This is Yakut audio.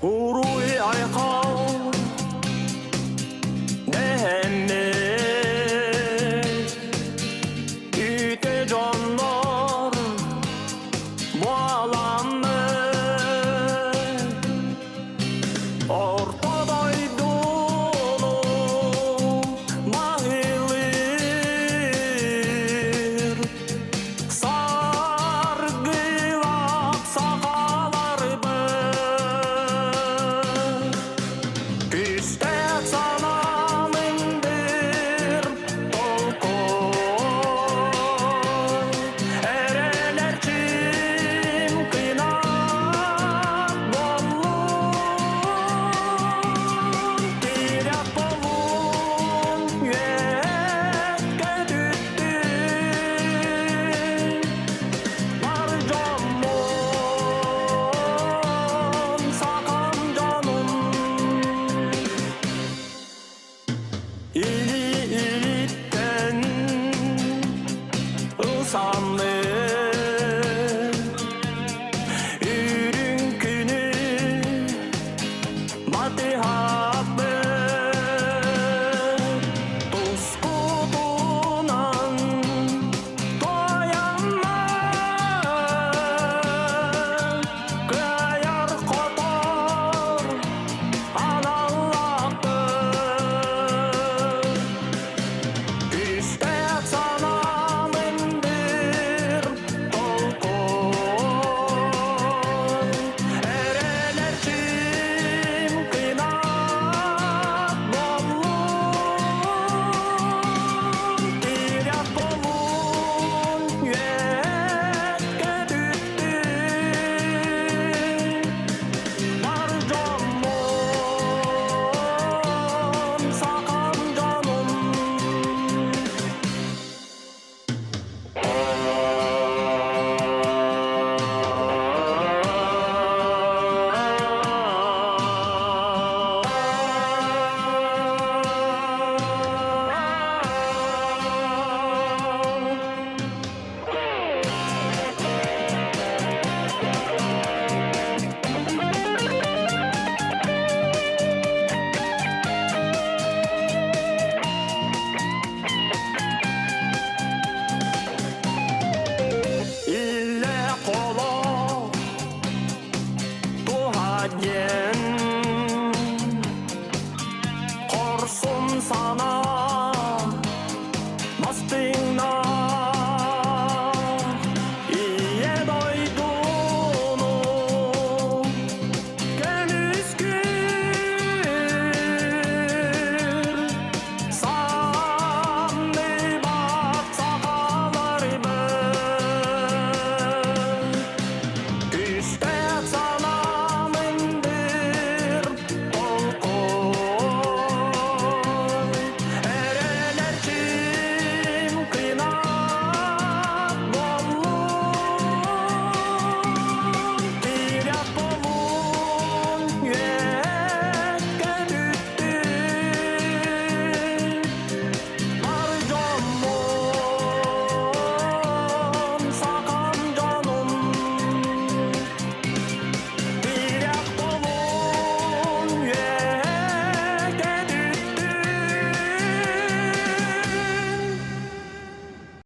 Уруй айхал дэһэммит үтө дьоннор буоламмыт Орто дойдуну маһылыыр саргылаах сахаларбыт Күүстээх санаамындыр толкуй Эрэлэрчим кынат буоллун Тирэх буолун үөккэ түттүн Бар дьоммун, сахам дьонун Или-илиттэн ылсаммыт Үрүҥ күнү батыһабыт Тускутунан туойаммын Кыайар-хотор аналлаахпын Күүстээх санаам мындыр толкуй Эрэлэрчим кынат буоллун Тирэх буолун үөккэ түттүн Бар дьоммун, сахам дьонум. Иллэ холо туһа диэн.